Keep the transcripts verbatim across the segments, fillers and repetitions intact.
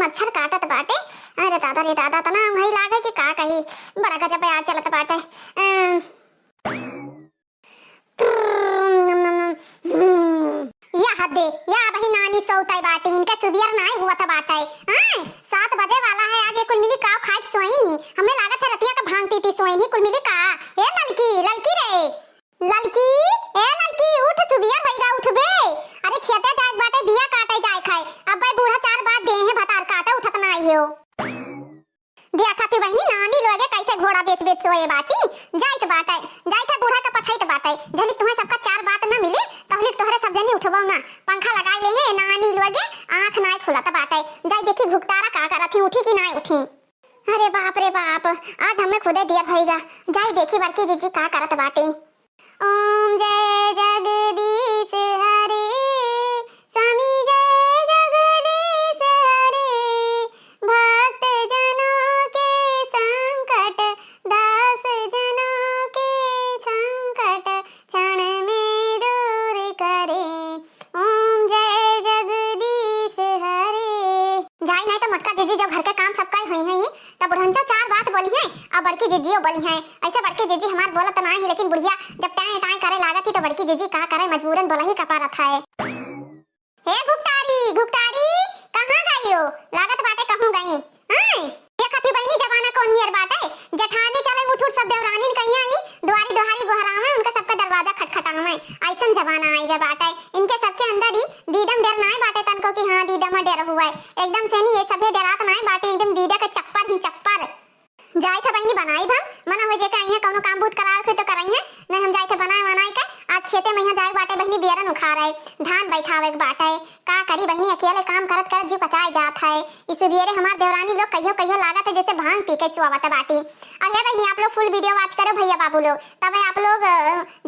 मच्छर काटत बाटे। अरे दादा रे दादा, तना वही लागे कि का कही, बड़ा गजब यार चलत बाटे। अम, या हद दे, या अबही नानी सोवतै बाटी, इनके सुबियर नाई हुवत बाटे। आय, सात बजे वाला है, आज ये कुल मिली काव खाइक सोइन ही। हमें लागत है रतिया का भांग पी पी सोइन ही कुल मिली का। ए ललकी, ललकी रे, ललकी, ए ललकी, उठ, सुबियर भइगा, उठबे। अरे खेते जाइक बाटे, बिया काटे जाइक है। अब्बे बूढ़ा चार बात देहे, भतार काटे उठत नाई हो। देखा थी बहिनी, नानी लोगे कैसे घोड़ा बेच बेच सोए बाटी। जाइत बाटे, जाइत है बूढ़ा का पठाइत बाटे। जहलिक तुम्हें सबका चार बात न मिले, तहलिक तोहरे सब जनी उठबो ना। पंखा लगाई ले हैं नानी लोगे, आँख नाई खुलत बाटे। जाई देखी घुघटारा का करत ही, उठी कि नाई उठी। अरे बाप रे बाप, आज हमें खुदे दियर भइगा। जाई देखी बड़की जिज्जी का करत बाटी। ओम जय जगदीश हरे, स्वामी जय जगदीश हरे। भक्त जनों के संकट, दास जनों के संकट, क्षण में दूर करे। ओम जय जगदीश हरे। जाई नाई तो मोटका जिज्जी जब घर के काम सब कइ होइहैं, तब बुढ़ंचा चार बात बोलिहैं, अउ बड़की जिज्जियो बोलिहैं। ऐसे बड़की जिज्जी हमार बोलत नाई है, लेकिन बुढ़िया जब टाँय टाँय करे लागत ही, तो बड़की जिज्जी का करे, मजबूरन बोलही का परत है। हे घुघटारी, घुघटारी, कहाँ गइयो? लागत बाटे कहूँ गई। आय, देखत ही बहिनी जमाना कौन नियर बाटे। जेठानी चले उठ उठ सब देवरानिन कहिया आई, दुआरी दुआरी गोहरावे, उनका सबका दरवाजा खटखटावे। ऐसन जमाना आइगा बाटे। इनके सबके अंदर ही दीदम डर नाई बाटे तनको कि हाँ दीदम डर हुआ है। एकदम से नहीं, ये सभे डरात नाई बाटे, एकदम दीदा के चप्पर ही चप्पर। जाइत है बहिनी बनाइब हम, मना होइ जे के अइहैं कौनो काम बूत करावे के तो करइहैं, नहीं हम जाइत है बनाए वनाए के। आज खेते में यहाँ जाए बाटे बहिनी, बियरन उखाड़े, धान बैठावे के बाटे। का करी बहिनी, अकेले काम करत करत जीव कचाए जात है। ई सुबियरे हमार देवरानी लोग कहियो कहियो लागत है जैसे भांग पी के सुआवत बाटी। अब हे बहिनी, आप लोग full video watch करो भइया बाबू लोग, तबे आप लोग, अ,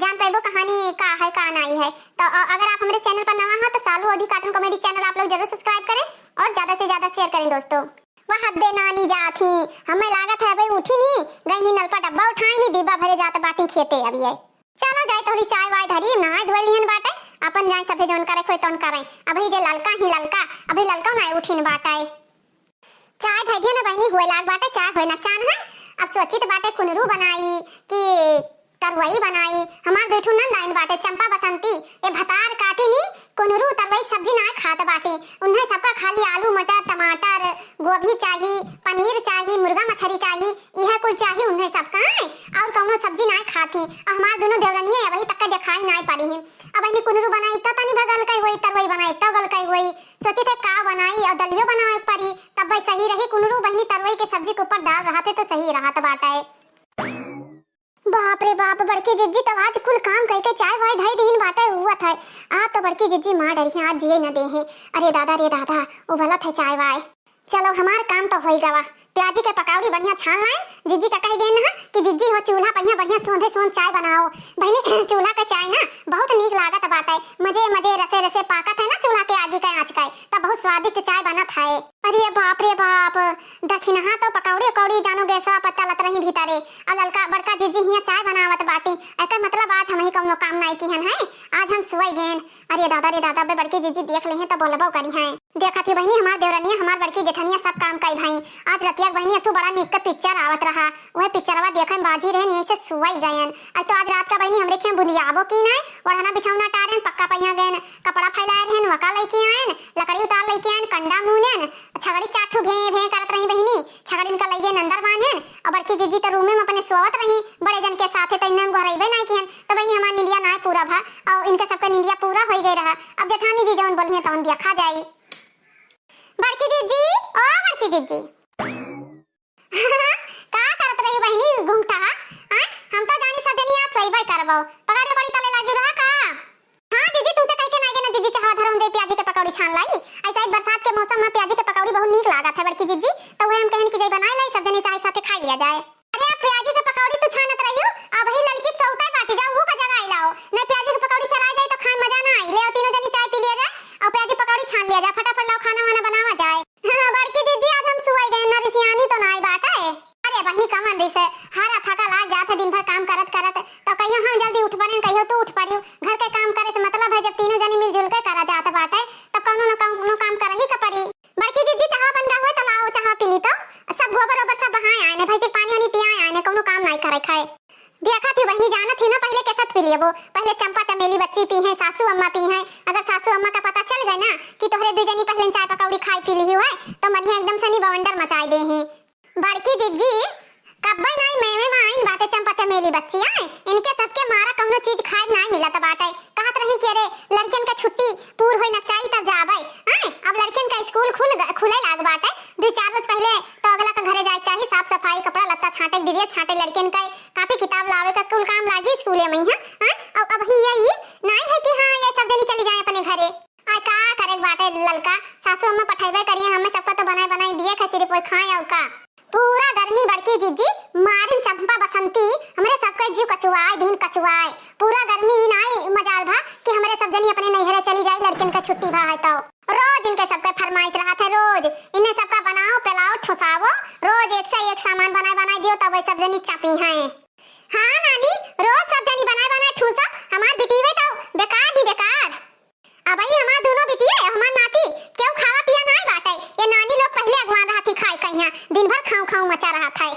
जान पाइबो कहानी का है का नाई है। तो, अ, अगर आप हमरे channel पर नवा हो तो सालू अवधी cartoon comedy channel आप लोग जरूर subscribe करें और ज्यादा से ज्यादा share करें दोस्तों। वह हद दे नानी जात ही, हमें लागत है अबे उठी नहीं, गई ही नलपा डब्बा उठाई नहीं, डिब्बा भरे जात बाटी खेते अबही है। चलो जाए थोड़ी चाय वाय धरी, नहाए धोए लिहन बाटे, अपन जाए सभे जौन करे खोए तौन करें। अबही जे ललका ही ललका, अबही ललका नाई उठिन बाटे। चाय धइ दिया ना बहिनी, हुए लाग बाटे, चाय होए ना चान है। अब सोचित बाटे कुनरू बनाई कि तरुई बनाई। हमार दुई ठो नंद आइन बाटे, चंपा बसंती, ए भतार काटी नी, कुनरू तरुई सब्जी नाय खात बाटे। उन्हें सबका खाली आलू, मटर, टमाटर, गोभी चाही, पनीर चाही, मुर्गा मछरी चाही, इहे कुल चाही उन्हें सबका। और कौनो सब्जी नाय खाती। और हमार दुनो देवरनिया अबही तक के देखाई नाय पड़ी ही। अब बहिनी कुनरू बनाई तो तनी भगल कई होई, तरुई बनाई तो गल कई होई। सोचित है का बनाई और दलियो बनावे पड़ी, तब भाई सही रही। कुनरू बहिनी तरुई के सब्जी के ऊपर डाल रहत है तो सही रहत बाटे। बाप रे बाप, बड़की जिज्जी तब आज कुल काम कइके चाय वाय धई दीन बाटे हुआ था। आज तो बड़की जिज्जी मार डरी है, आज जिए न दे है। अरे दादा रे दादा, उबलत है चाय वाय। चलो हमार काम तो होई गवा। प्याजी के पकौड़ी बढ़िया छान लाइन। जिज्जी का कह गए ना कि जिज्जी हो चूल्हा पहिया बढ़िया सोंधे सोंध चाय बनाओ। बहिनी चूल्हा का चाय ना बहुत नीक लागत बाटे। मजे मजे रसे रसे पाकत है ना चूल्हा के आगी का आँच का, तब बहुत स्वादिष्ट चाय बनत है। अरे बाप रे बाप, दखिनहा तो पकौड़ी उकौड़ी जानो गैसवा पर तलत रही भीतरे। और ललका बड़का जिज्जी हियाँ चाय बनावत बाटी। एकर मतलब आज हमही कौनो काम नाई किहन है, आज हम सोई गेन। अरे दादा रे दादा, अबे बड़की जिज्जी देख लेहें तो बोलबो करिहैं। देखत ही बहिनी हमार देवरनिया हमार बड़की जेठनिया सब काम कई भाई। आज रतिया के बहिनी एक ठो बड़ा नीक के पिक्चर आवत रहा, वह पिक्चरवा देखे में बाजी रहन, यही से सोई गयन। आज तो आज रात का बहिनी हमरे खियाँ बुंदियाबो की नाय, ओढ़ना बिछौना टारेन, पक्का पहिया गयन, कपड़ा फैलाए रहन, वका लइके आयन, लकड़ी उतार लइके आयन, कंडा मूनेन, छगड़ी चार ठो भें भें करत रही बहिनी। छगड़िन का लइके अंदर बांधेन, और बड़की जिज्जी तो रूमे में अपने सोवत रही, बड़े जन के साथे तो इन्हें हम गोहरइबे नाय किहन। तो बहिनी हमार निंदिया नाय पूरा भा, और इनके सबके निंदिया पूरा होई गए रहा। अब जेठानी जी जौन बोलिहैं तौन दिया खा जाई। बड़की जिज्जी, ओ बड़की जिज्जी। का करत रही बहिनी घुंघटा? आय, हम तो जानी सब जनी आज सोइबे करबो। पकौड़ी उकौड़ी तले लागी रहा का? हाँ जिज्जी, तुमसे कह के ना गए ना जिज्जी, चाहवा धरम जाई प्याजी के पकौड़ी छान लाई। ऐसा ही बरसात के मौसम में प्याजी के पकौड़ी बहुत नीक लागत है बड़की जिज्जी, तो वह हम कहन कि जाई बनाए लाई, सब जने चाय साथे खाई लिया जाए। अरे आप प्याजी के पकौड़ी तो छानत रहियो, अबही ललकी सौते बाटी, जाओ हु का जगाई लाओ, नहीं प्याजी के पकौड़ी सराय जाई तो खाए मजा ना आई। ले आओ तीनों जनी चाय पी लिया जाए और प्याजी पकौड़ी छान लिया जाए, फटाफट लाओ खाना वाना बनावा जाए। हाँ, बड़की जिज्जी, आज हम सुआई गए ना, रिसियानी तो नाई बाटे। अरे बहिनी, कमन रिसे, हरा थका लाग जात है दिन भर काम करत करत, तो कहियो हम जल्दी उठ पड़ेन, कहियो तू उठ पड़ियो। घर के काम करे से मतलब है, जब तीनों जनी मिलजुल के करा जात बाटे, तब कौनो न कौनो काम करही के पड़ी। बड़की जिज्जी, चाहवा बन गा हुए, सासू अम्मा का पता चल गए ना कि तोहरे दुइ जनी पहले चाय पकौड़ी खाई पी लिही है, तो मनिया एकदम सनी बवंडर मचाई देही। बड़की जिज्जी, कब्बे नाई मेवे में आइन बाटे चंपा चमेली बच्ची, आए, इनके सबके मारा कौनो चीज खाए नाई मिलत बाटे। कहत रही कि अरे, लड़कियन का छुट्टी पूर होए न चाही तब जाबे, आए, अब लड़कियन का स्कूल खुल ग-, खुले लाग बाटे, दुइ चार रोज पहले तो अगला का घरे जाए चाही, साफ सफाई, कपड़ा लत्ता छांटे, ड्रेस छांटे, लड़कियन का कापी किताब लावे का कुल काम लागी स्कूले में, हाँ, हाँ, अब, अब ही यही नाई है कि हाँ, ये सब जनी चली जाए अपने घरे। आ का करे के बाटे ललका, सासू अम्मा पठेबे करिए, हमें सबका तो बनाए बनाए दिए थे, सिर्फ वही खाए और का। पूरा गर्मी बड़की जिज्जी मारिन चंपा बसंती, हमरे सबके जीव कचुआए, दिन कचुआए। पूरा गर्मी ई नाई मजाल भा कि हमरे सब जनी अपने नैहरे चली जाई, लड़कियन का छुट्टी भा है तो। रोज इनके सबके फरमाइश रहत है, रोज इन्हें सबका बनाओ, पिलाओ, ठुसाओ, रोज एक से एक सामान बनाए बनाए दियो, तब वही सब जनी चापी हैं। हाँ नानी, रोज सब जनी बनाए बनाए ठूसा, हमार बिटिये तो बेकार ही बेकार। अबही हमार दुनो बिटिये, हमार नाती, केहू खावा पिया नाई बाटे। ये नानी लोग पहले अगवान रहती खाए कहिया, दिन भर खाऊं खाऊं मचा रहत है।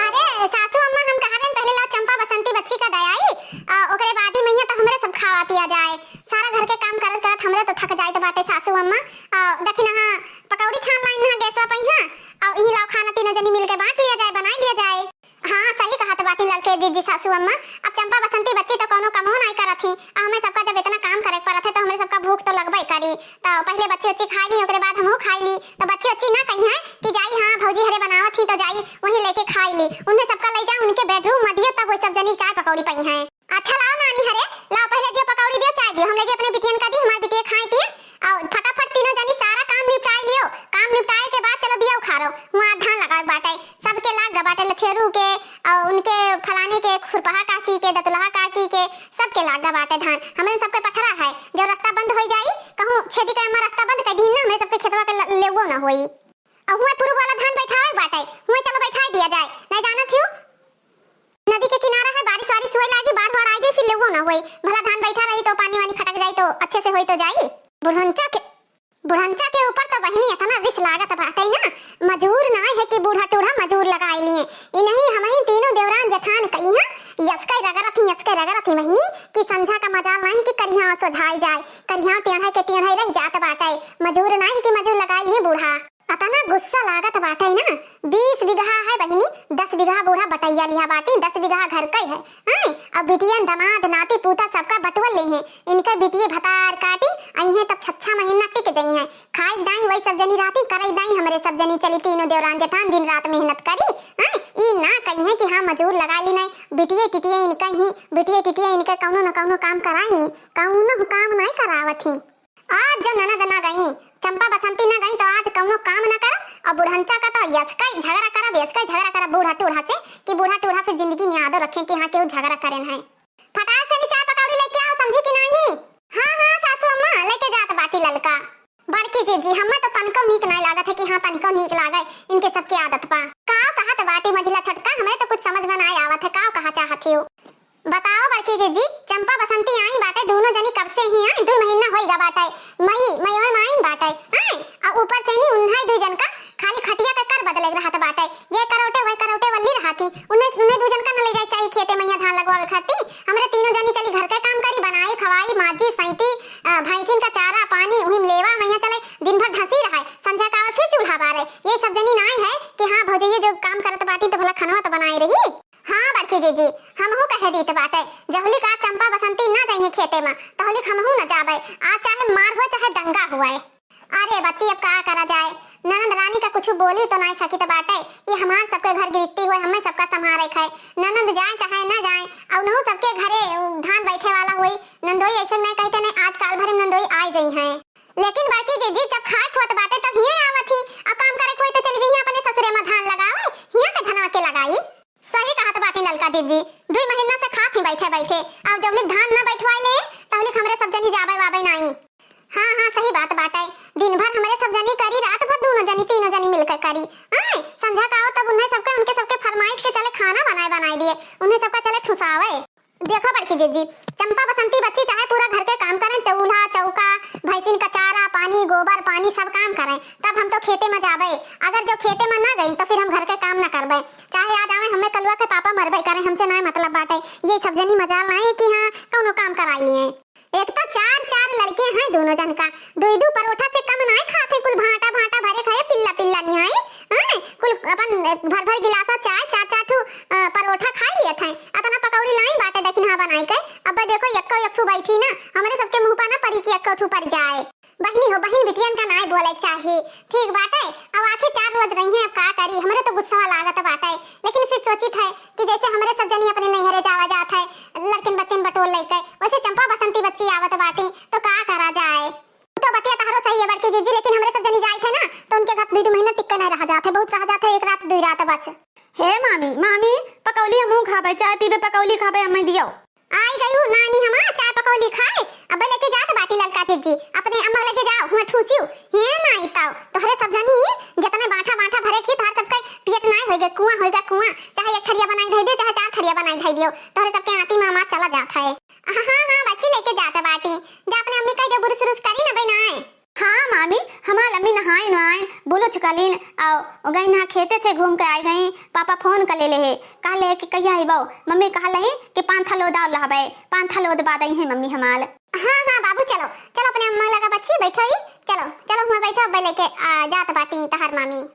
अरे सासू अम्मा, हम कहा रहन पहले लाओ चंपा बसंती बच्ची का दयाई, आ, ओकरे बाद ही मैया तो हमरे सब खावा पिया जाए। सारा घर के काम करत करत हमरे तो थक जाए तो बाटे सासू अम्मा। आ, देखी ना, हाँ, पकौड़ी छान लाइन ना गैसवा पइहा, और इही लाओ खाना तीनों जनी मिलके बांट लिया जाए, बनाई लिया जाए। हाँ, सही कहत बाटी ललके जिज्जी सासू अम्मा। अब चंपा बसंती बच्ची तो कौनो कमो नाई करत ही। आ हमें सबका जब इतना काम करे के परत है तो हमरे सबका भूख तो लगबे करी। तो पहले बच्ची उच्ची खाई ली, ओकरे बाद हमहू खाई ली। तो बच्ची उच्ची ना कही है कि जाई, हाँ भौजी हरे बनावत ही तो जाई वहीं लेके खाई ली। उन्हें सबका ले जा उनके बेडरूम में दियो, तब वो सब जनी चाय पकौड़ी पइहा। अच्छा लाओ नानी हरे, लाओ पहले दियो पकौड़ी दियो, चाय दियो, हम ले जे अपने बिटियन का दी, हमारे बिटिये खाए पिए। और फटाफट तीनों जनी सारा काम निपटाई लियो। काम निपटाए के बाद चलो बिया उखाड़ो, वहाँ धान लगावे के बाटे। सबके लाग गा बाटे, लथेरू के और उनके फलाने के, खुरपहा काकी के, दतुलहा काकी के, सबके लाग गा बाटे धान। हमरे सबके पथरा है, जो रास्ता बंद हो जाई, कहूँ छेदी के अम्मा रास्ता बंद कर दीन ना, हमरे सबके खेतवा के ल-, लेवो ना होई। और हुए पूर्व वाला धान बैठावे के बाटे, हुए चलो बैठा दिया जाए, नहीं जानत हियो, नदी के किनारा है, बारिश वारिश हुए लागी, बाढ़ वाढ़ आ जाए, फिर लेवो ना होई। भला धान बैठा रही तो पानी वानी खटक जाए तो अच्छे से होई तो जाई। बुढ़ंचा के बुढ़ंचा के ऊपर तो बहिनी इतना रिस लागत बाटे ना, मजूर नाई है कि बूढ़ा टूढ़ा मजूर लगाए लिए। इन्हीं हमहीं तीनों देवरान जेठान कहिया, यसके रगरत ही, यसके रगरत ही बहिनी, कि संझा का मजाल नाई कि करिया सोझाई जाए, करिया टेढ़े के टेढ़े रह जात बाटे। मजूर नाई है कि मजूर लगाए लिए बूढ़ा। अतना गुस्सा लागत बाटे ना, बीस बीघा है बहिनी, दस बीघा बूढ़ा बटैया लिहा बाटी, दस बीघा घर कई है, हैं? अब बिटियन, दमाद, नाती, पूता सबका बटुअल ले हैं। इनके बिटिये भतार काटिन, अइहें तब छच्छा महीना टिक जइहें। खाई दाई वही सब जनी रहती, करई दाई हमरे सब जनी चली, तीनों देवरान जेठान दिन रात मेहनत करी, हैं? ई ना कहिहें कि हाँ मजूर लगाई नहीं, बिटिये टिटिये इनके ही, बिटिये टिटिये इनके कौनो न कौनो काम कराई, कौनो काम नहीं करावत ही। आज जो ननद ना गई, चंपा बसंती ना गई, तो आज कौनो काम ना करब। और बुढ़ंचा का तो यसके झगड़ा करब, यसके झगड़ा करब बूढ़ा टूढ़ा से कि बूढ़ा टूढ़ा फिर जिंदगी में यादो रखें कि हाँ केहू झगड़ा करेन है। फटाक से नी चाय पकौड़ी लेके आओ, समझी कि नहीं? हाँ, हाँ, सासू अम्मा, लेके जात बाटी ललका। बड़की जिज्जी, हमें तो तनिको नीक नहीं लागत है कि हाँ तनिको नीक लागे इनके सबके आदत पा। काव कहत बाटी मझिला छोटका, हमें तो कुछ समझ में नहीं आवत है, काव कहा चाहत हो? बताओ बड़की जिज्जी, चंपा बसंती आई बाटे, दोनों जनी कब से ही आई, दो महीना होई गा बाटे, मई, मई में आई बाटे, आए, आ ऊपर से नी उन्हें दो जन का खाली खटिया के कर बदले रहत बाटे, ये करौटे वह करौटे वल्ली रहती, उन्हें, उन्हें दो जन का न ले जाए चाहिए खेते में यहाँ धान लगवावे खाती, हमरे तीनों जनी चली घर के काम करी, बनाई, खवाई, माजी, सैती, अ, भैंसिन का चारा, पानी, उही में लेवा, मैया चले, दिन भर धसी रहे, संझा का आवे फिर चूल्हा बारे, ये सब जनी नाय है कि हाँ भौजैया जो काम करत बाटी तो भला खनवा तो बनाए रही। हाँ बड़की जीजी, हमहू कहे दीत बाटे, जहुलिक आज चंपा बसंती ना जइहें खेते में, तहुलिक हमहू न जाबे। आज चाहे मार होए, चाहे दंगा होए। अरे बच्ची, अब का करा जाए, ननद रानी का कुछ बोली तो नाय सकित बाटे। ये हमार सबके घर गृहस्थी होए, हमें सबका संभारे खाए। ननद जाए चाहे ना जाए, और नहू सबके घरे धान बैठे वाला होई। नंदोई ऐसे नहीं कहते नहीं, आज काल भर में नंदोई आए जइहें। लेकिन बड़की जीजी, जब खाए खुआत बाटे तब हिये आवत ही, और काम करे होई तो चली जइहें अपने ससुरे में धान लगावे, हिया के धनवा के लगाई। सही कहत बाटी ललका जीजी, दुई महीना से खात ही बैठे बैठे, अब जबलिक धान न बैठवाए ले, तबलिक हमरे सब जनी जाबे वाबे नाई। हाँ, हाँ, सही बात बाटे, दिन भर हमरे सब जनी करी, रात भर दोनों जनी, तीनों जनी मिलके करी। आए, संझा का आओ तब उन्हें सबके, उनके सबके फरमाइश के चले खाना बनाए, बनाए दिए, उन्हें सबका चले ठुसावे। देखो बड़की जीजी, चंपा बसंती बच्ची चाहे पूरा घर के काम करें, चूल्हा, चौका, भैंसिन का चारा, पानी, गोबर, पानी सब काम करें, तब हम तो खेते में जाबे। अगर जो खेते में ना गई तो फिर हम घर के काम ना करबे। चाहे आज आवे हमें कलुआ के पापा मरबे करें, हमसे ना मतलब बाटे। ये सब जनी मजाल ना है कि हाँ कौनो काम कराई लिए। एक तो चार हैं दोनों जन का। दुई दू परोठा से कम नाय खात है, कुल भांटा भांटा भरे खाए, पिल्ला पिल्ला निहाई। हैं, कुल अपन भर भर गिलासा चाय, चार चार ठू, अ, परोठा खाई लियत हैं। अतना पकौड़ी लाइन बाटे दखिनहा बनाई के। अब देखो, एक्को एक ठू बैठी ना, हमरे सबके मुंह पर ना पड़ी कि एक्को ठू पड़ जाए। बहिनी हो, बहिन बिटियन का नाय बोले के चाही, ठीक बाटे। अब आखिर चार रोज रही हैं, अब का करी, हमरे तो गुस्सा लागत बाटे, लेकिन फिर सोचित है कि जैसे हमरे सब जनी अपने नैहरे जावा जात है, लड़किन बच्चन बटोर लेके, वैसे चंपा बसंती बच्ची आवत बाटी, तो का करा जाए? तो बतिया तहरो सही है बड़की जीजी, लेकिन हमरे सब जनी जाइत है ना, तो उनके घर दुई दो महीना टिक के नहीं रहा जात है, बहुत रहा जात है, एक रात दुई रात बस। हे मामी, मामी, पकौली हमहू खाबे, चाय पीबे, पकौली खाबे, हमें दियो। आई गयू नानी हमार चाय पकौली खाए, अब लेके जात बाटी ललका जीजी, अपने अम्मा लगे जाओ, हुआ ठूसियो। हे नाई ताऊ, तोहरे सब जनी जतने बांठा बांठा भरे खी, तोहर सबके पेट नाई होइगे, कुआं होइगा कुआं, चाहे एक थरिया बनाई धई दियो, चाहे चार थरिया बनाई धई दियो, तोहरे सबके आंटी मामा चला जात है। हाँ, हाँ, हाँ, बच्ची लेके जात बाटी। जा अपने अम्मी कह दे, बुरुस उरुस करी ना बे नाय। हाँ मामी, हमार अम्मी नहाए नहाए, बुलुछ कलीन, और गई ना खेते से घूम के आई गई। पापा फोन कर ले ले है, कहले है कि कहिया आई बहू? मम्मी कहले है कि पांथा लोद और लहबे, पांथा लोद बाद आई है मम्मी हमार। हाँ, हाँ बाबू, चलो, चलो अपने अम्मा लगा बच्ची बैठो ही, चलो, चलो हुआ बैठो, अब लेके आ, जात बाटी तहार मामी।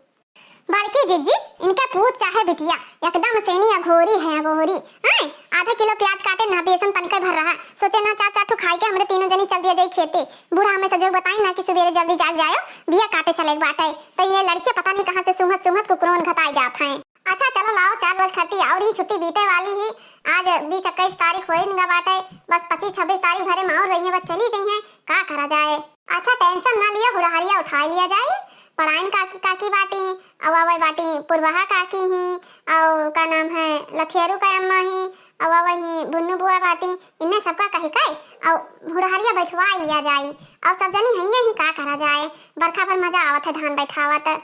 बड़की जिज्जी, इनके पूत चाहे बिटिया, एकदम सेनी अघोरी है, अघोरी। हैं? आधा किलो प्याज काटे ना, बेसन तनिके भर रहा। सोचे ना, चार चार ठो खाई के हमरे तीनों जनी चल दिया जाई खेते। बूढ़ा हमें सजोग बताई ना कि सुबेरे जल्दी जाग जायो, बिया काटे चले के बाटे। तो ये लड़के पता नहीं कहाँ से सूंघत सूंघत कुकरोन घताई जात हैं। अच्छा चलो लाओ, चार रोज खटी और ही छुट्टी बीते वाली ही। आज बीस इक्कीस तारीख होई न गा बाटे, बस पच्चीस छब्बीस तारीख भरे माहौल रही है, बस चली गई हैं, का करा जाए। अच्छा tension ना लिया, हुड़हरिया उठाई लिया जाए। पढ़ाइन काकी, काकी बाटी, अउ आवे बाटी पुरबहा काकी ही, अउ का नाम है, लथियरू का अम्मा ही, अउ आवे ही बुन्नू बुआ बाटी, इन्हें सबका कही के, अउ हुड़हरिया बैठवा लिया जाए, अउ सब जनी हइये ही का करा जाए, बरखा भर मजा आवत है धान बैठावत।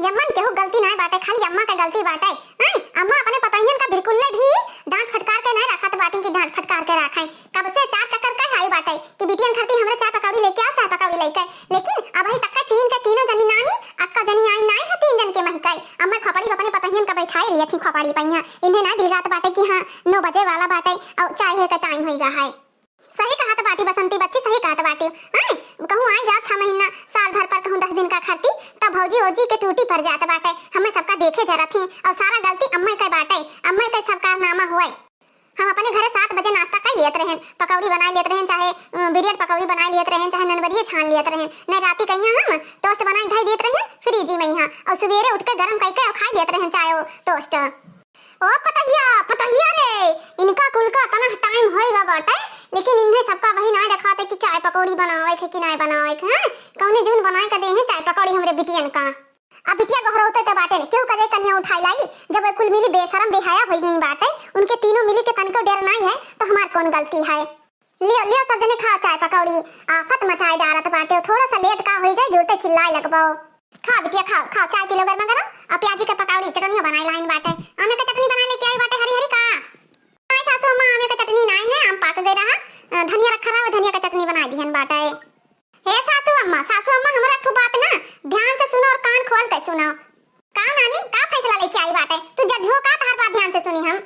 यम्मन केहू गलती नाय बाटे, खाली अम्मा के गलती बाटे। हैं? अम्मा अपने पतोहियन का बिल्कुल भी डांट फटकार के नाय रखत बाटिन कि डांट फटकार के राखें। कब से चार चक्कर कह आई बाटे कि बिटियन खातिर हमरे चाय पकौड़ी लेके आओ, चाय पकौड़ी लेके। लेकिन अबही तक के तीन के तीनों जनी नानी, अक्का जनी आई नाय है, तीन जन के महिकाई। अम्मा खोपड़ी पे अपने पतोहियन का बैठाए रही थी, खोपड़ी पे यहाँ। इन्हें नाय बिलगात बाटे कि हाँ, नौ बजे वाला बाटे और चाय है का टाइम होइगा है। सही कहत बाटी बसंती बच्ची, सही कहत बाटी। हैं? कहूँ आई जाओ छह महीना, साल भर पर कहूँ दस दिन का खरती, तब भौजी ओजी के टूटी पर जात बाटे। हमें सबका देखे जरत ही, और सारा गलती अम्मा के बाटे, अम्मा के सब कारनामा हुए। हम अपने घरे सात बजे नाश्ता कर लियत रहेन, पकौड़ी बनाई लियत रहेन, चाहे, अ, बिरियट पकौड़ी बनाई लियत रहेन, चाहे ननबरिये छान लियत रहेन। न राती कहिया हम toast बनाई धई देत रहेन fridge में यहाँ, और सुबेरे उठ के गरम करके और खाई लियत रहेन चाय और toast। ओ पतहिया, पतहिया रे, इनका कुल का तना टाइम होइगा बाटे, लेकिन इन्हें सबका वही ना देखाते कि चाय पकौड़ी बनावे के कि ना बनावे के, हैं? कौने जून बनाए के देहे चाय पकौड़ी हमरे बिटियन का? अब बिटिया गोहरौते ते बाटे, केहू का जे कन्या उठाई लाई, जब वे कुल मिली बेशरम बेहया होई गई बाटे, उनके तीनों मिली के तनको डर नाई है, तो हमार कौन गलती है? लियो, लियो, सब जने खाओ चाय पकौड़ी। आफत मचाए डारत बाटे, थोड़ा सा late का होई जाए, जुरते चिल्लाए लगबो। खाओ बिटिया, खाओ, खाओ, चाय पी लो गरमा गरम। आ प्याजी के पकौड़ी, चटनिया बनाए लाइन बाटे। आमे के चटनी बनाए लेके आई बाटे हरी हरी का? नाई सासू अम्मा, आमे के चटनी नाई है, आम पाक गए रहा। अ, धनिया रखा रहा, धनिया के चटनी बनाए दिहन बाटे। हे सासू अम्मा, सासू अम्मा, हमरा एक ठो बात ना, ध्यान से सुनो और कान खोल के सुनो। का नानी, का फैसला लेके आई बाटे? तू जज हो का, तहार बात ध्यान से सुनी हम।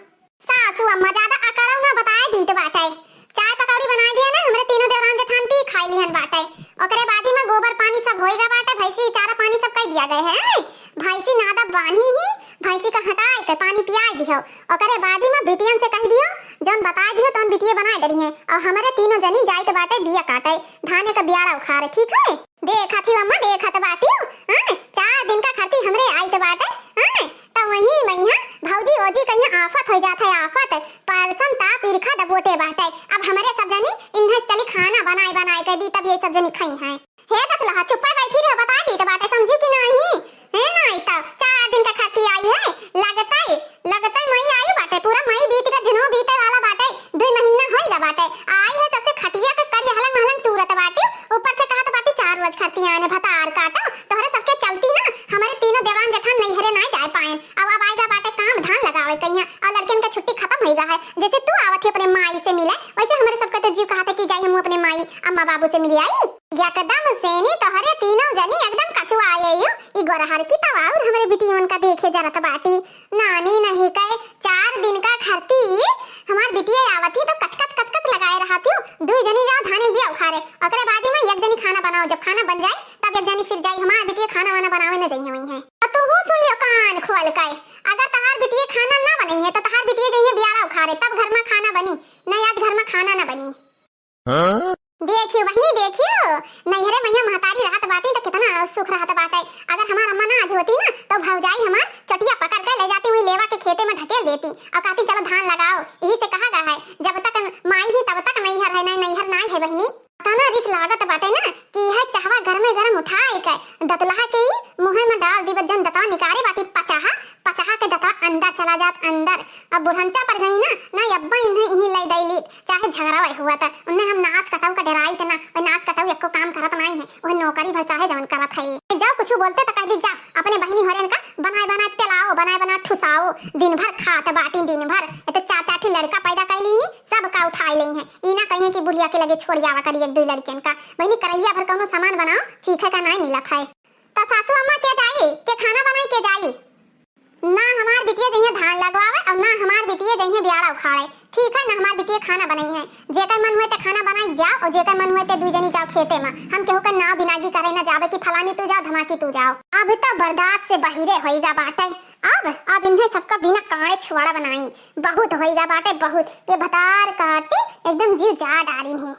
सासू अम्मा ज्यादा अकड़ो ना बताए दीत बाटे। चाय पकौड़ी बनाए दिया ना, हमरे तीनों देवरान जेठान पी खाई लिहन बाटे। ओकरे बादी में गोबर पानी सब होइगा बाटे, भैंसी चारा पानी सब कई दिया गए है। भैंसी नादब बांधी ही, भैंसी का हटाए के पानी पियाए दिहो। ओकरे बादी में बिटियन से कह दियो, जौन बताए दिहो तौन बिटिये बनाए डरी हैं। और हमरे तीनों जनी जाइत बाटे बिया काटे, धाने का बियाड़ा उखाड़े, ठीक है? देखत ही अम्मा, देखत बाटियो, हाँ, चार दिन का खातिर हमरे आइत बाटे, हाँ, त वहीं मइहाँ भौजी ओजी कहिया आफत हो जात है, आफत, परसन ता पिरखा दबोटे बाटे। अब हमरे सब जनी इन्हें चली खाना बनाए बनाए के दी, तब ये सब जनी खाई हैं। हे दसलहा, चुप्पे बैठी रह, बता दी त बाटे, समझी कि नाही? हे नाही त चार दिन का खातिर आई है, लगतई लगतई मई आई बाटे, पूरा मई बीत के जुनो बीते वाला बाटे, दुई महीना होइगा बाटे। आई है तब से खटिया के करिया हलंग महलंग तूरत बाटी, ऊपर से कहत बाटी चार रोज खरती आने भतार काटो। तोहरे सबके चलती ना हमरे तीनों देवरान जेठान नैहरे ना जाए पाएन। अब अब आइगा बाटे काम धान लगावे कहिया, और लड़कियन के छुट्टी खत्म होइगा है। जैसे तू आवत ही अपने माई से मिले, वैसे हमरे सबके तो जीव कहत है कि जाई हम अपने माई अम्मा बाबू से मिले आई। एकदम सेनी तोहरे तीनों जनी एकदम कचुआ आए हो। ई गोरहर की तवा और हमरे बिटियन का देखे जरत बाटी। नानी नहीं कहे, चार दिन का खरती हमार बिटिया आवत ही तो कचकच कचकच लगाए रहत ही। दुई जनी जाओ धाने बिया उखारे, ओकरे बादी में जब खाना बन जाई, तब एक जनी फिर जाई, हमार बिटिया खाना वाना बनावे न जइहैं वइहैं। तो तू हूँ सुन लियो कान खोल के, अगर तहार बिटिया खाना ना बनइहैं, तो तहार बिटिया जइहैं बियाड़ा उखाड़े, तब घर मा खाना बनी, नहीं आज घर मा खाना ना बनी। हाँ? देखियो बहिनी, देखियो, नैहरे मइहाँ महतारी रहत बाटी त कितना सुख रहत बाटे। अगर हमार अम्मा ना आज होती ना, तो भौजाई हमार चटिया पकड़ के ले जाती, हुई लेवा के खेते मा ढकेल देती और कहती, "चलो धान लगाओ।" यही से कहा गया है, "जब तक माई ही तब तक नैहर है, नहीं नैहर नाई है बहिनी।" तना रिस लागत बाटे ना कि यह चहवा गरमे गरम उठाए के दतुलहा के ही मुँहे मा डाल दी, जन दतवा निकारे बाटी, पचहा पचहा के दतवा अंदर चला जात अंदर। अब बुढ़ंचा पर गई ना, ना अब्बा इन्हें इही लै दैली, चाहे झगड़ा हुआ त उन्हें हम नास कटाऊ का डराई थे ना, और नास कटाऊ एको काम करत नाई है, वह नौकरी भर चाहे जवन करत है। जाओ कुछ बोलते तो कह दी, "जा अपने बहिनी होरेन का बनाए बनाए पिलाओ, बनाए बनाए ठुसाओ, दिन भर खात बाटी दिन भर, ये तो चार चार ठी लड़का पैदा कर ली, सब का उठाई ली है।" ई ना कहिए कि बुढ़िया के लगे छोड़ आवा करी एक दो लड़कियन का, बहिनी करैया भर कौनो सामान बनाओ, चीखे का नाई मिलत है। तो सासू अम्मा के जाई, के खाना बनाई, के जाई? ना हमार बिटिया जइहैं धान लगवावे और ना हमार बिटिया जइहैं बियाड़ा उखाड़े। ठीक है, ना हमार बिटिया खाना बनइहैं। जेकर मन हुए ते खाना बनाई जाओ और जेकर मन हुए ते दुई जनी जाओ खेते मा। हम केहू के नाव बिनागी करे ना जावे कि फलानी तू जाओ, धमाकी तू जाओ। अब तो बर्दाश्त से बहिरे होइगा बाटे। अब, अब इन्हें सबका बिना काड़े छुआड़ा बनाई। बहुत होइगा बाटे, बहुत। ये भतार काटी एकदम जीव जा डारिन है।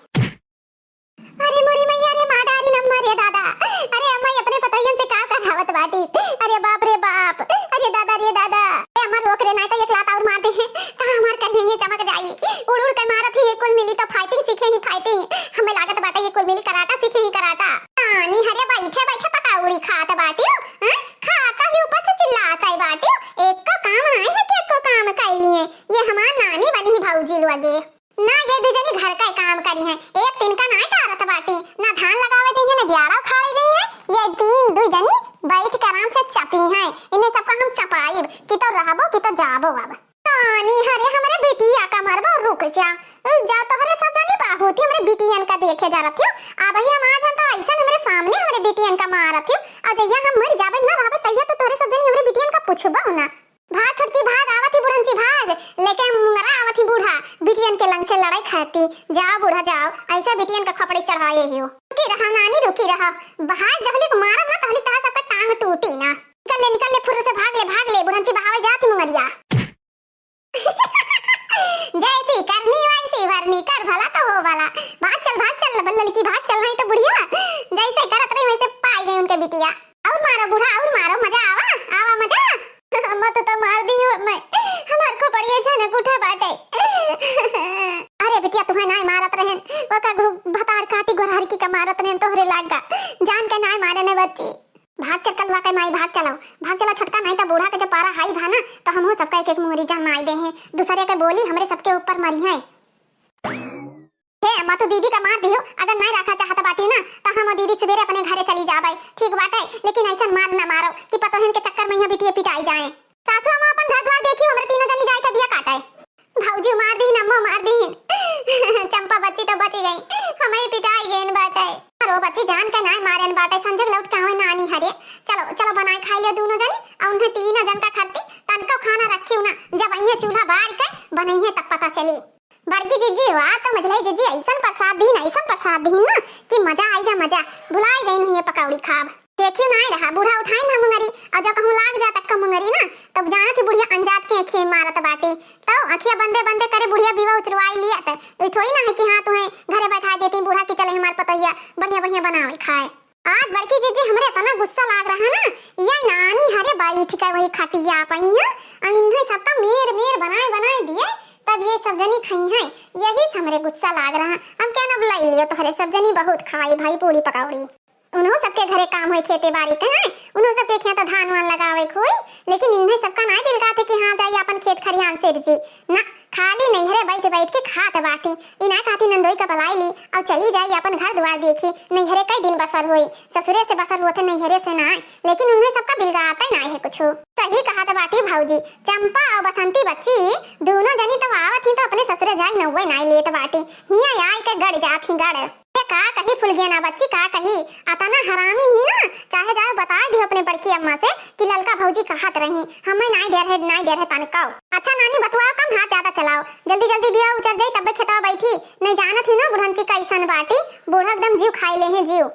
अरे मोरी मैया रे, मार डारी नम्मा रे दादा। अरे अम्मा, ये अपने पतोहियन से का करावत बाटी? अरे बाप रे बाप, अरे दादा रे दादा। ए अम्मा, रोक रे, नाई तो एक लात और मार दे हैं। कहाँ हमार करिहैं चमक जाई, उड़ उड़ के मारत ही। ये कुल मिली तो fighting सीखे ही fighting। हमें लागत बाटे ये कुल मिली कराटा सीखे ही कराटा। नानी हरे बैठे बैठे पकौड़ी खात बाटी, हैं? खाता ही ऊपर से चिल्लात है बाटी। एक को काम आए है कि एक को काम कैली है। ये हमार नानी बनी ही भौजी लोगे। ना ये दू जनी घर का काम करिहैं, एक तिनका नाई टारत बाटी, ना धान लगावे जइहैं, ना बियाड़ा उखाड़े जइहैं। ये तीन दू जनी बैठ के आराम से चपी हैं, इन्हें सबका हम चपाइब कि तो रहबो कि तो जाबो अब। नानी हरे हमरे बिटिया का मरबो, रुक जा, रुक जा, तोहरे सब जनी बहुत ही हमरे बिटियन का देखे जा रखियो। अब ही हम आज हम तो ऐसन हमरे सामने हमरे बिटियन का मारत हो, और जहिया हम मर जाबे ना रहबे तहिया तो तोहरे सब जनी हमरे बिटियन का पूछबो ना। भाग छोटकी भाग, आवत ही बुढ़ंची भाग, लेके मुंगरा आवत ही बूढ़ा, बिटियन के लंग से लड़ाई खाती। जाओ बूढ़ा जाओ, ऐसा बिटियन का खपड़ी चढ़ाए ही हो। रुकी रहो नानी, रुकी रहो, भाग जहली को मारब ना तहली तहार सबका टांग टूटी ना। निकल ले, निकल ले, फुर्र से भाग ले, भाग ले, बुढ़ंची बहावे जात ही मुंगरिया। जैसी करनी वैसी भरनी, कर भला तो हो भला। भाग चल, भाग चल, बल्लल की भाग चल, नहीं तो बुढ़िया जैसे करत रही वैसे पाई गई उनके बिटिया। और मारो बूढ़ा, और मारो, मजा आवा, आवा मजा। अम्मा, तू तो मार दी हो मैं, हमार खोपड़िया झनक उठा बाटे। अरे बिटिया, तुम्हें नाई मारत रहन, वो का घु-, भतार काटी गोरहर की का मारत रहन, तोहरे लाग गा। जान के नाई मारे ने बच्ची। भाग चल कलवा के माई, भाग चलो, भाग चलो छोटका, नाई तो बूढ़ा के जब पारा हाई भा ना, तो हमहू सबका एक एक मुंगरी जमाई दे हैं। दूसरे के बोली हमरे सबके ऊपर मरी है। हे अम्मा, तू दीदी का मार दियो, अगर नाई रखा चाहत बाटी ना, तो हम दीदी सवेरे अपने घरे चली जाबे, ठीक बाटे, लेकिन ऐसन मार ना मारो कि पतोहन के चक्कर में यहाँ बिटिया पिटाई जाए। सासू अम्मा, अपन घर द्वार देखियो, हमरे तीनों जनी जाए थे बिया काटे। भौजी मार दीन, अम्मा मार दीन। चंपा बच्ची तो बची गई, हमें पिटाई गई बाटे। अरे बच्ची, जान के नाई मारेन बाटे, संजग लौट के आवे नानी हरे। चलो, चलो बनाए खाई लियो दोनों जनी, और उन्हें तीनों जन का खातिर तनको खाना रखियो ना, जब अइहे चूल्हा बार के बनइहे तब पता चली। बड़की जिज्जी, वाह, तो मझलाई जिज्जी ऐसन प्रसाद दीन, ऐसन प्रसाद दीन ना कि मजा आई गया, मजा। भुलाई गई नहीं ये पकौड़ी खाब। देखियो नाई रहा, बूढ़ा उठाइन हम मुंगरी, और जो कहूँ लाग जा तक का मुंगरी ना, तब जानत ही बुढ़िया अनजात के अखिया मारत बाटी। तो अखिया बंदे बंदे करे बुढ़िया बीवा उचरवाई लिया, तो ये थोड़ी ना है कि हाँ तुम्हें घरे बैठा देती बूढ़ा की चले हमार पतोहिया बढ़िया बढ़िया बनावे खाए। आज बड़की जिज्जी हमरे इतना गुस्सा लाग रहा ना, ये नानी हरे बैठ के वही खटिया पइया, और इन्हें सबका मेर मेर बनाए बनाए दिए, तब ये सब जनी खाई हैं। यही से हमरे गुस्सा लाग रहा। हम क्या ना बुलाई लियो, तोहरे सब जनी बहुत खाई भाई पूरी पकौड़ी। उन्हों सबके घरे काम होई, खेते बारी के हैं, उन्हों सबके खेत धान वान लगावे के होई, लेकिन इन्हें सबका नाई बिलकात है कि हाँ जाई अपन खेत खरिहान सेर जी। ना, खाली नैहरे बैठ बैठ के खात बाटी। ई ना कहती नंदोई का बुलाई ली और चली जाई अपन घर द्वार देखी, नैहरे कई दिन बसर होई, ससुरे से बसर होते नैहरे से ना, लेकिन उन्हें सबका बिलगाते ना है कुछ। सही कहत बाटी भौजी, चंपा और बसंती बच्ची दोनों जनी तो आवत ही तो अपने ससुरे जाई नौवे नाई लेत बाटी, हिया आई के गड़ जात ही गड़। ये का कही फुलगेना बच्ची, का कही, अतना हरामी ही ना, चाहे जाओ बताए दियो अपने बड़की अम्मा से कि ललका भौजी कहत रही, हमें नाई डर है, नाई डर है तनकाओ। अच्छा नानी बतुआओ कम, हाथ ज्यादा चलाओ, जल्दी जल्दी बिया उचर जाई तब्बे खेतवा बैठी, नहीं जानत ही ना बुढ़ंची कैसन बाटी, बूढ़ा एकदम जीव खाई ले हैं जीव।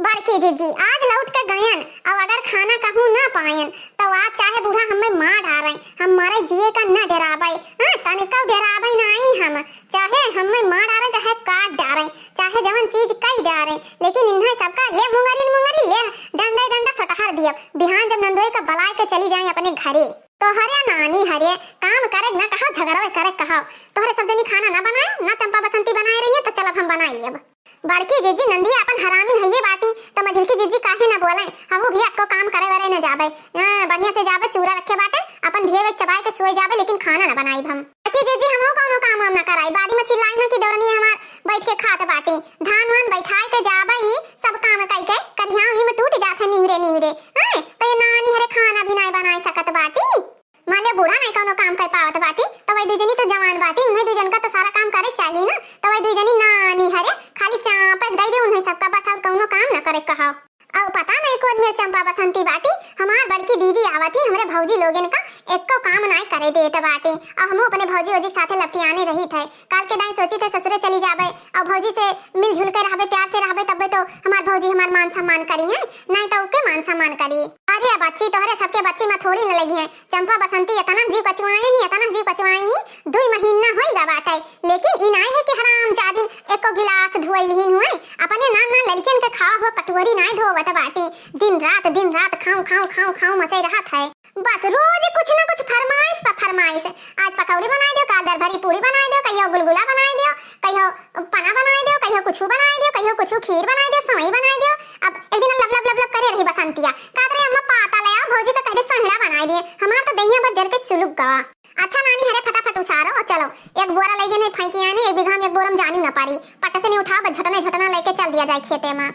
बड़की जिज्जी आज लौट के गयन, अउ अगर खाना कहूँ ना पायन, तो आज चाहे बूढ़ा हमें मार डारे, हम मरे जिए का ना डराबे। हाँ, तनिको डराबे नाई हम, चाहे हमें मार डारे, चाहे काट डारे, चाहे जवन चीज कई डारे, लेकिन इन्हें सबका ले मुंगरी मुंगरी ले, डंडे डंडा सटहर दियब। बिहान जब नंदोई का बलाय के चली जाए अपने घरे, तोहरे नानी हरे काम करे ना कहा, झगड़वे करे कहा, तोहरे सब जनी खाना ना बनाए, ना चंपा बसंती बनाए रही है, तो चलब हम बनाए लेब। बड़की जिज्जी नंदिया अपन हरामिन हइये बाटी, त मझिलकी जिज्जी काहे ना बोले, हमहू भी एक्को काम करे वरे न जाबे। हाँ, बढ़िया से जाबे, चूरा रखे बाटे, अपन धिये वे चबाए के सोए जाबे, लेकिन खाना ना बनाइब हम। बड़की जिज्जी हमहू कौनो काम वाम ना कराई, बादी में चिल्लाई ना कि देवरनी हमार बैठ के खात बाटी। धान वान बैठाए के जाबे, ई सब काम कई के करिहाव ही में टूट जात है निहुरे निहुरे। हाँ, तो ये नानी हरे खाना भी नाई बनाए सकत बाटी। मान ले बूढ़ा नहीं कौनो काम कर पावत बाटी, तो वही दुई जनी तो जवान बाटी, उन्हें दुई जन का तो सारा काम करे चाहिए ना। तो वही दुई जनी नानी हरे खाली चापक दे दे उन्हें सबका, बस और कौनो काम न करे कहो। और पता नहीं कौन में चंपा बसंती बाटी, हमार बड़की दीदी आवत ही, हमरे भौजी लोगन का एको काम नाई करे देत बाटी। और हमहू अपने भौजी वोजी साथे लपटियाने रही थे। काल के दाई सोची थे ससुरे चली जाबे और भौजी से मिलजुल के रहबे, प्यार से रहबे, तब्बे तो हमार भौजी हमार मान सम्मान करी है, नाई तो ओके मान सम्मान करी। अरे बच्ची, तोहरे सबके बच्ची में थोड़ी न लगी है। चंपा बसंती एतना जीव कचवाए ही, एतना जीव कचवाए ही, दुई महीना होई गा बाटे, लेकिन ई नाई है कि हरामजादिन एको गिलास धोई लिहिन हुए, अपने नान नान लड़कियन के खावा हुआ कटोरी नाई धोवत बाटी। दिन रात, दिन रात खाऊं, खाऊं, खाऊं, खाऊं मचे रहत है। बस रोज कुछ ना कुछ फरमाइश पर फरमाइश। आज पकौड़ी बनाई दियो, काल दरभरी पूरी बनाई दियो, कहियो गुलगुला बनाई दियो, कहियो पना बनाई दियो, कहियो कुछ बनाई दियो, कहियो कुछ खीर बनाई दियो, सवई बनाई दियो। अब एक दिन लब लब लब लब करे रही बसंतिया, कहत रही, "अम्मा पाता ले आओ, भौजी तो कह दे सोहड़ा बनाई दिए।" हमार तो दहिया भर जर के सुलुक गवा। अच्छा नानी, हरे फटाफट उछारो और चलो, एक बोरा लइगे नहीं फेंकी आने, एक बीघा में एक बोरा में जानी ना पारी, पट से नहीं उठाओ, बस झटने झटना लेके चल दिया जाए खेते में।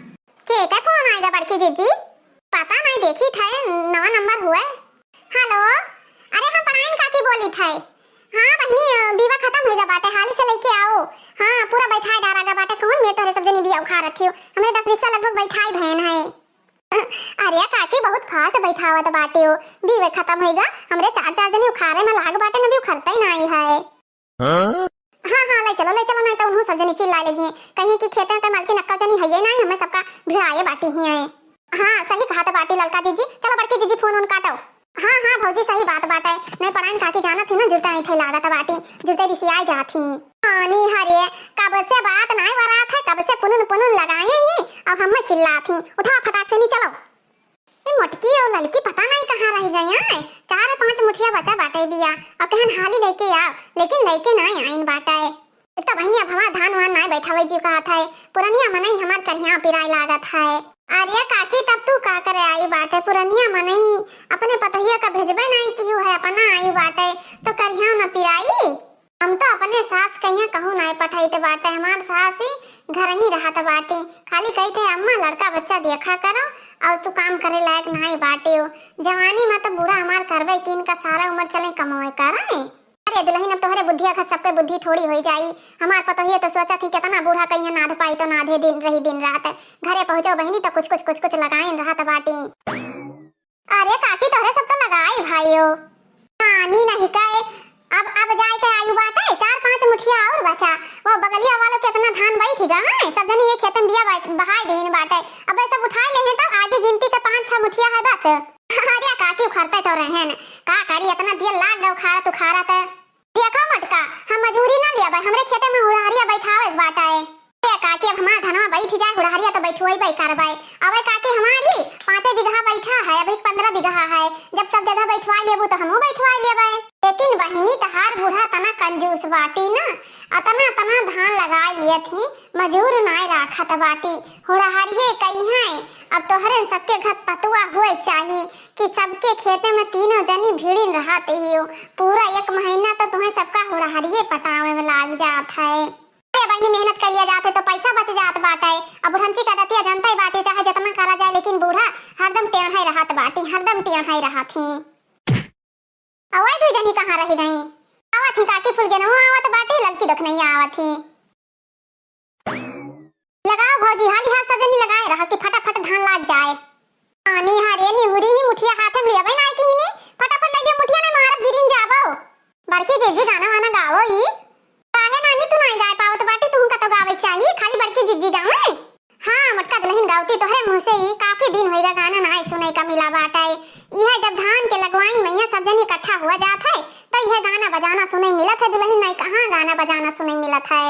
के के फोन आएगा बड़की जिज्जी? पता नहीं, देखी थे, नवा नंबर हुए। हेलो, अरे हम पढ़ाइन काकी बोली थे। हाँ बहिनी, बीवा खत्म होइगा बाटे, हाली से लेके आओ। हाँ, पूरा बैठाए डारा गा बाटे, कौन में तोहरे सब जनी बिया उखाड़त हियो, हमरे दस बीस साल लगभग बैठाए भयन है। अरे काकी, बहुत fast बैठावत बाटे हो, बीवा खत्म होइगा, हमरे चार चार जनी उखाड़े में लाग बाटे न, भी उखरते ही नाई है। हाँ? हाँ, हाँ, ले चलो, ले चलो, नहीं तो उन्हों सब जनी चिल्लाए लगी हैं, कहीं कि खेते के मालकिन अक्का जनी है ये नहीं, हमें सबका भिड़ाए बाटी ही हैं। हाँ, सही कहा तो बाटी ललका जिज्जी, चलो बड़की जिज्जी फोन उन काटो। हाँ, हाँ, भौजी सही बात बाटे, नहीं पढ़ाइन काकी जानत ही ना, जुरते नहीं थे लागत बाटी, जुरते रिसियाए जात ही। पानी हरे, कब से बात नहीं वरात है, कब से पुनुन पुनुन लगाए ही, अब हमें चिल्लात ही, उठा फटाक से नहीं चलो। ए मोटकी और ललकी पता नहीं कहाँ रह गई हैं। चार पाँच मुठिया बचा बाटे बिया और कहन हाली लेके आओ, लेकिन लेके नहीं आइन बाटे। एक तो बहिनी अब हमार धान वान नहीं बैठावे जी कहा था, पुरनिया मनई हमार करिया पिराए लागत है। अरे काकी, तब तू का करे आई बाटे? पुरनिया मनई अपने पतोहिया का भेजबे नहीं कियो है, अपना आई बाटे तो करिया न पिराई। हम तो अपने सास कहिया कहूँ नाय पठाइत बाटे, हमार सास ही घर ही रहत बाटे, खाली कहित है, "अम्मा, लड़का बच्चा देखा करो, और तू काम करे लायक नाय बाटे हो।" जवानी में तो बूढ़ा हमार करबे कीन का सारा उम्र चले कमाए करे। अरे दुल्हन, अब तोहरे बुद्धिया का सबके बुद्धि थोड़ी होई जाई। हमार पतोहिए तो सोचत ही, कितना बूढ़ा कहिया नाध पाई तो नाधे दिन रही दिन रात। घरे पहुँचो बहिनी तो कुछ कुछ कुछ कुछ लगाइन रहत बाटी। अरे काकी, तोहरे सब तो लगाई भाइयो। पानी नहीं का, अब, अब जाए के आयु बाटे, चार पाँच मुठिया और बचा। वो बगलिया वालों के इतना धान बैठ गया है, सब जनी ये खेत में बिया बहा-, बहाई देन बाटे। अब ये सब उठाए ले हैं तो आगे गिनती के पाँच छह मुठिया है बस। अरे काकी, उखरते तो रहे हैं, का करी, इतना दिया लाग गए उखाड़त उखाड़त। देखा मोटका, हम मजूरी ना लियाबे, हमरे खेते में हुड़हरिया बैठावे के बाटे। ए काकी, अब हमार धनवा बैठ जाए, हुड़हरिया तो बैठुआई करबे। अबे काकी, हमारी पाँचे बीघा बैठा है, अभी पन्द्रह बीघा है, जब सब जगह बैठवा लेबू तो हमहू बैठवा लेबे। लेकिन बहिनी, तहार बूढ़ा तना कंजूस बाटी ना, अतना तना धान लगा लिए थी, मजूर नाय राखत बाटी, हुड़हरिये कई हैं। अब तोहरे सबके घर पतुआ हुए चाही कि सबके खेते में तीनों जनी भिड़िन रहत ही हो। पूरा एक महीना तो तुम्हें सबका हुड़हरिये पटावे में लाग जात है। अरे बहिनी, मेहनत कर लिया जात है तो पैसा बच जात बाटे। अब बुढ़ंची का दतिया जनता ही बाटे, चाहे जितना करा जाए, लेकिन बूढ़ा हरदम टेढ़े रहत बाटी, हरदम टेढ़े रहत ही। अवै दुई जनी कहाँ रह गई? आवत ही काकी, फुलगेनवा आवत बाटी, ललकी दखनैया आवत ही। लगाओ भौजी, हाली हाथ सब जनी लगाए रहा कि फटाफट धान लाग जाए। पानी हरे निहुरी ही मुठिया हाथ में लेबे नाई की ही नहीं, फटाफट ले लियो मुठिया, नहीं मारब गिरिन जाबो। बड़की जिज्जी गाना वाना गावो ही। काहे नानी तू नाई गाए पावत बाटी, तू कतो गावे चाहिए, खाली बड़की जिज्जी गावे। हाँ, मोटका दुल्हन गावती तो है, से ही काफी दिन होइगा गाना नाई सुने का मिला बाटे। यह जब धान के लगवाई मइहाँ सब जन इकट्ठा हुआ जात है, तो यह गाना बजाना सुने मिलत है, दुलहिन नाई कहाँ गाना बजाना सुने मिलत है।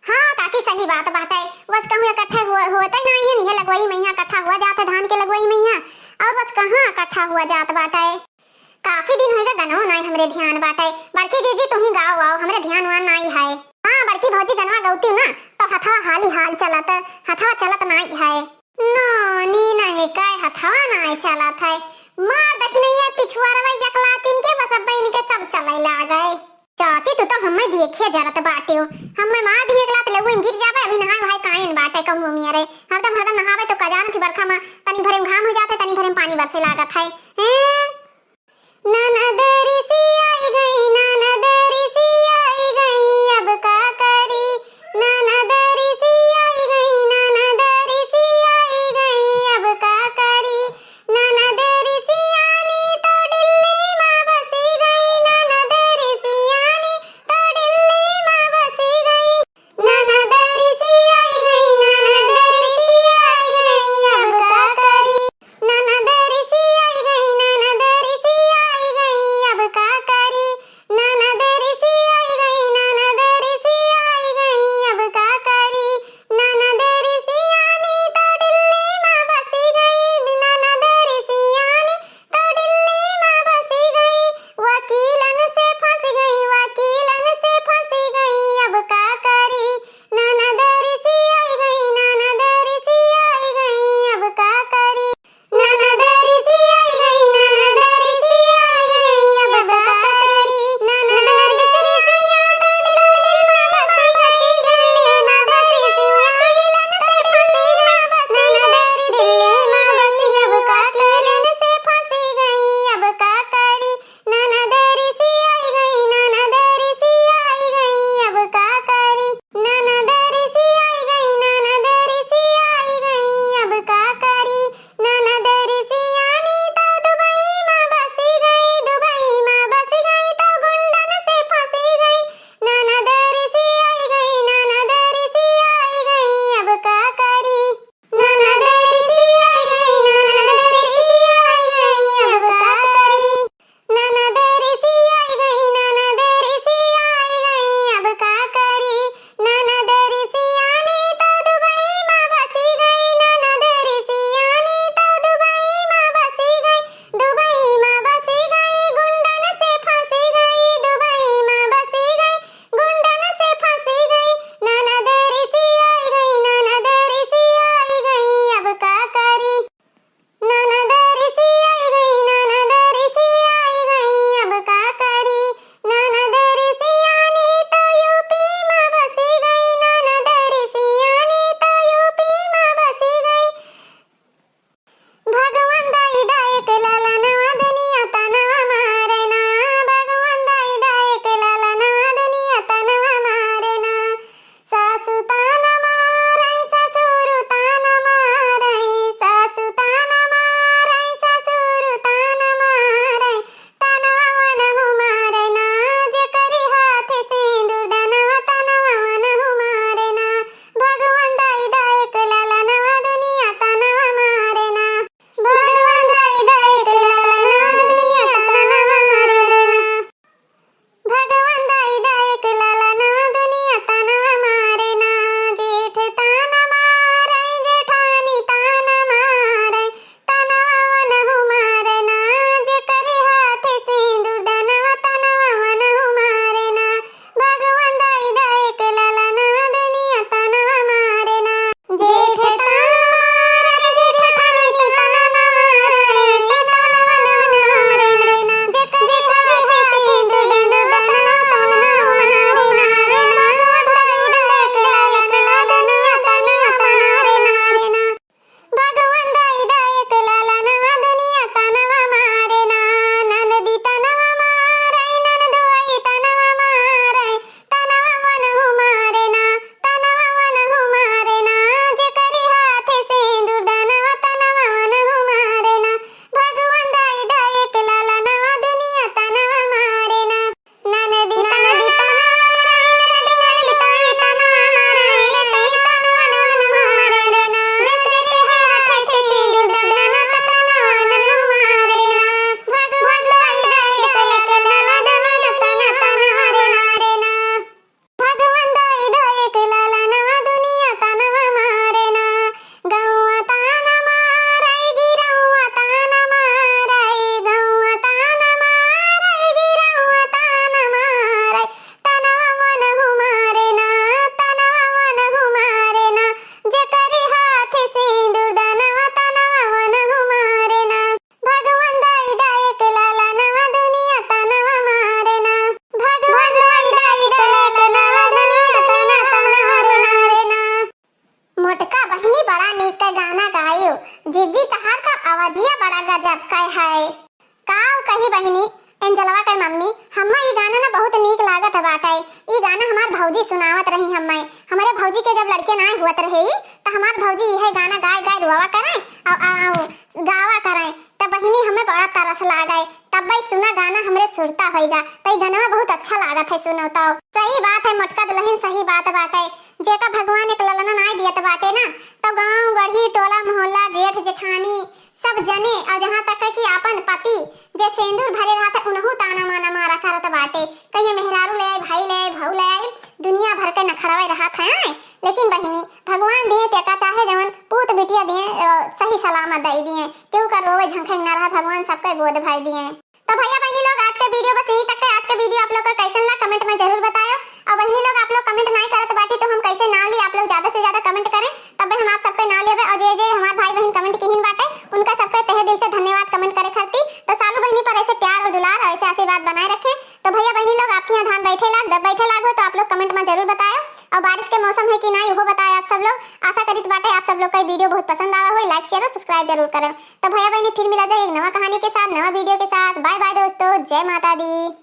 हाँ काकी, सही बात बाटे। बस कहूँ इकट्ठे हुआ, होते नाई है, यह लगवाई मइहाँ इकट्ठा हुआ जात है धान के लगवाई मइहाँ, और बस कहाँ इकट्ठा हुआ जात बाटे। काफी दिन होइगा गनवा नाई हमरे ध्यान बाटे। बड़की जीजी तुहीं गाओ आओ, हमरे ध्यान वान नाई है। हाँ बड़की भौजी गनवा गौती ना, तो हथवा हाली हाल चलत, हथवा चलत नाई है। नानी नहीं कहे हथवा नाई चलत है। मार दखिनैया पिछुआरवा यकलातिन के, बस अब इनके सब चले लागे। चाची तू तो हमें देखिए जरत बाटे हो, हमें मार दी एक लात लेउन गिर जाबे, अभी नहाए वहाए कायन बाटे कहूँ मियरे। हरदम हरदम नहावे तो कजान थी बरखा में तनी भरे में घाम हो जाते, तनी भरे में पानी बरसे लागत है। हैं? ननद रिसियाई गई, ननद रिसियाई गई, अब का करी? ननद रिसियाई गई, ननद रिसियाई गई, अब का करी? ननद रिसियानी तो दिल्ली मा बसी गई, ननद रिसियानी तो दिल्ली मा बसी गई। ननद रिसियाई गई, ननद रिसियाई गई, अब का करी? ननद रिसियाई गई, ननद रिसियाई गई, बड़ा नीक के गाना गायो। जीजी, तहार तो आवाजिया बड़ा गजब के है। का कही बहिनी, एंजलवा के मम्मी, हम्मा ई गाना ना बहुत नीक लागत बाटे। ई गाना हमार भौजी सुनावत रही हम्मे। हमरे भौजी के जब लड़के नाय हुअत रहे, त हमार भौजी इहे गाना गाय गाय रोवा करे, अउ, अउ, अउ गावा करे। त बहिनी, हम्मे बड़ा तरस लागे। तब्बे सुना गाना हमरे सुरता होइगा। त ई गाना बहुत अच्छा लागत है, सुनो तो। सही बात है मोटका दुलहिन, सही बात बाटे। जेका भगवान एक ललना नाय दियत बाटे ना, तो गाँव गढ़ी, टोला मोहल्ला, जेठ जेठानी, सब जने, अउ जहाँ तक है कि आपन पति जे सेंदूर भरे रहत है, उनहू ताना माना मारा करत बाटे। कहिए मेहरारू ले आई, भाई ले आई, भाऊ ले आई, दुनिया भर के नखड़वे रहत है। लेकिन बहिनी, भगवान दिए तेका चाहे जवन पूत बिटिया दिए, अ, सही सलामत दई दिए। केहू का रोवे झंखे ना रहा, भगवान सबके गोद भर दिए। तो भैया बहिनी लोग, आज के video बस यहीं तक है। आज के video आप लोग का कैसन ला, comment में जरूर बतायो। अउ बहिनी लोग, आप लोग comment नाय करत बाटी, तो हम कैसे नाव ली? आप लोग ज्यादा से ज्यादा comment करें, तब हम आप सबके नाव लेबे। अउ जे जे हमार भाई बहिन comment किहिन बाटे, उनका सबके तहे दिल से धन्यवाद comment करे खातिर। तो सालू बहिनी पर ऐसे प्यार अउ दुलार अउ ऐसे आशीर्वाद बनाए रखें। तो भैया बहिनी लोग, आपके यहाँ धान बैठे लाग, जब बैठे लाग हो, तो आप लोग comment में जरूर बतायो। अउ बारिश के मौसम है कि नाय, उहो बतायो आप सब लोग। आशा करित बाटे आप सब लोग का ई video बहुत पसंद आवा होई। Like, share अउ subscribe जरूर करें। तो भैया बहिनी, फिर मिला जाए एक नवा कहानी के साथ, नवा video के साथ। Bye bye दोस्तों, जय माता दी।